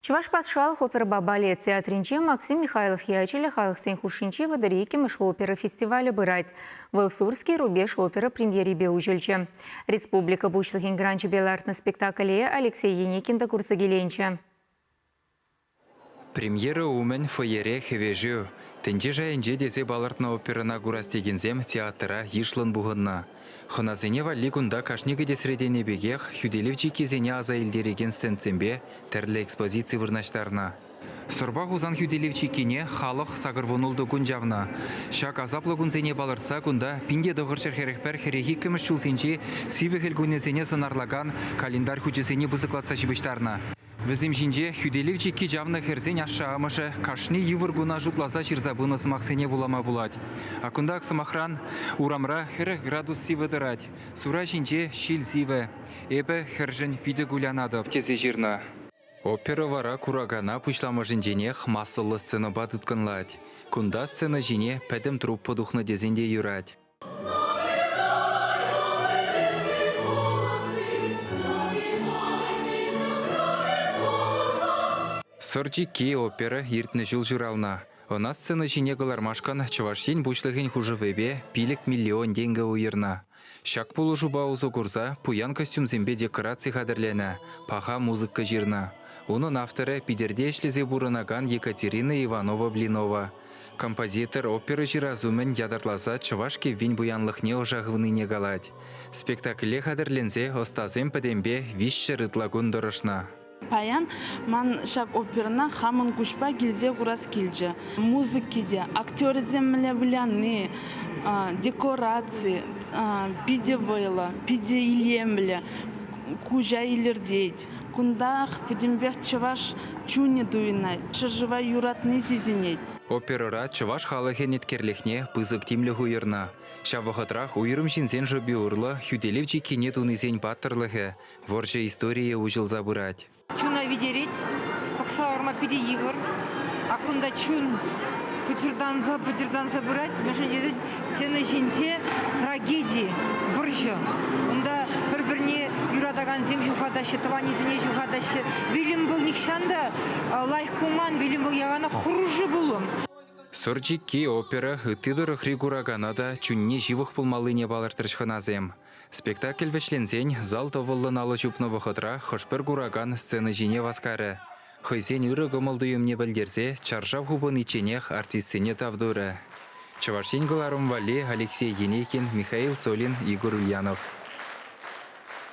Чӑваш патшалӑх оперӑпа балет театрӗнче Максим Михайлов ячӗллӗ халӑхсен хушшинчи 32-мӗш опера фестивалӗ пырать. Вӑл «Сурский рубеж» опера премьерипе уҫӑлчӗ. Республика Пуҫлӑхӗн гранчӗпе лартнӑ спектакле Алексей Еникин та курса киленчӗ. Премьера умӗн фойере хӗвешӳ. Тӗнче шайӗнче тесе палӑртнӑ оперӑна курас текенсем театра йышлӑн пухӑннӑ. Хӑнасене валли кунта кашни кӗтесре тенӗ пекех хӳтӗлев чиккисене аса илтерекен стендсемпе тӗрлӗ экспозици вырнаҫтарнӑ. Сӑрпа Хусан хӳтӗлев чиккине халӑх 86 кун чавнӑ. Ҫак асаплӑ кунсене палӑртса кунта 1941 хӗрех иккӗмӗш ҫулсенчи сивӗ хӗл кунӗсене сӑнарлакан календарь хучӗсене пысӑклатса ҫыпӑҫтарнӑ. Вӗсем ҫинче хӳтӗлев чикки чавнӑ хӗрсен ашшӗ-амӑшӗ кашни йывӑр куна шутласа ҫырса пынӑ сӑмахсене вулама пулать. А кунта, сӑмахран, урамра 40 градус сивӗ тӑрать, сура ҫинче ҫил сивӗ. Эпӗ хӗршӗн питӗ кулянатӑп, тесе ҫырнӑ. Опера вара куракана пуҫламӑшӗнченех массӑллӑ сценӑпа тыткӑнлать. Кунта сцена ҫине пӗтӗм труппа тухнӑ тесен те юрать. Сӑр чикки опера иртнӗ ҫул ҫуралнӑ. Ӑна сцена ҫине кӑлармашкӑн Чӑваш Ен Пуҫлӑхӗн хушӑвӗпе 5 миллион тенкӗ уйӑрнӑ. Ҫак пулӑшупа усӑ курса пуян костюмсемпе декораци хатӗрленӗ, паха музыка ҫырнӑ. Унӑн авторӗ Питӗрте ӗҫлесе пурӑнакан Екатерина Иванова-Блинова. Композитор опера ҫырас умӗн ятарласа чӑваш кӗввин пуянлӑхне ӑша хывнине калать. Спектакле хатӗрленсе ӑстасем пӗтӗмпе 300 ытла кун тӑрӑшнӑ. Паян ман ҫак оперӑна хамӑн куҫпа килсе курас килчӗ. Музыки те, актерӗсем мӗнле выляни, декораци питӗ вӑйлӑ, питӗ илемлӗ, куҫа илӗртет. Кунтах пӗтӗмпех чӑваш чунӗ туйӑнать, ҫӗршыва юратни сисӗнет. Оперӑра чӑваш халӑхӗн еткерлӗхне пысӑк тимлӗх уйӑрнӑ. Ҫав вӑхӑтрах уйрӑм ҫынсен шӑпи урлӑ хӳтӗлев чиккине тунисен паттӑрлӑхӗ, вӑрҫӑ историйӗ уҫӑлса пырать. Чуна витерет, пӑхса ларма питӗ йывӑр. А кунта чун пӑчӑртанса-пӑчӑртанса пырать, мӗншӗн тесен сцена ҫинче трагеди, вӑрҫӑ. Унта пӗр-пӗрне юратакансем ҫухатаҫҫӗ, тӑванӗсене ҫухатаҫҫӗ. Вилӗм вӑл нихҫан та лайӑх пулман, вилӗм вӑл яланах хӑрушӑ пулӑм. Сӑр чикки опера ытти тӑрӑхри куракана та чунне ҫывӑх пулмаллине палӑртрӗҫ хӑнасем. Спектакль вӗҫленсен зал тӑвӑллӑн алӑ ҫупнӑ вӑхӑтра хӑш-пӗр куракан сцена ҫине васкарӗ. Хӑйсен ырӑ кӑмӑл-туйӑмне пӗлтерсе чаршав хупӑничченех артистсене тав турӗ. Чӑваш Ен кӑларӑм валли Алексей Енейкин, Михаил Солин, Игорь Ульянов.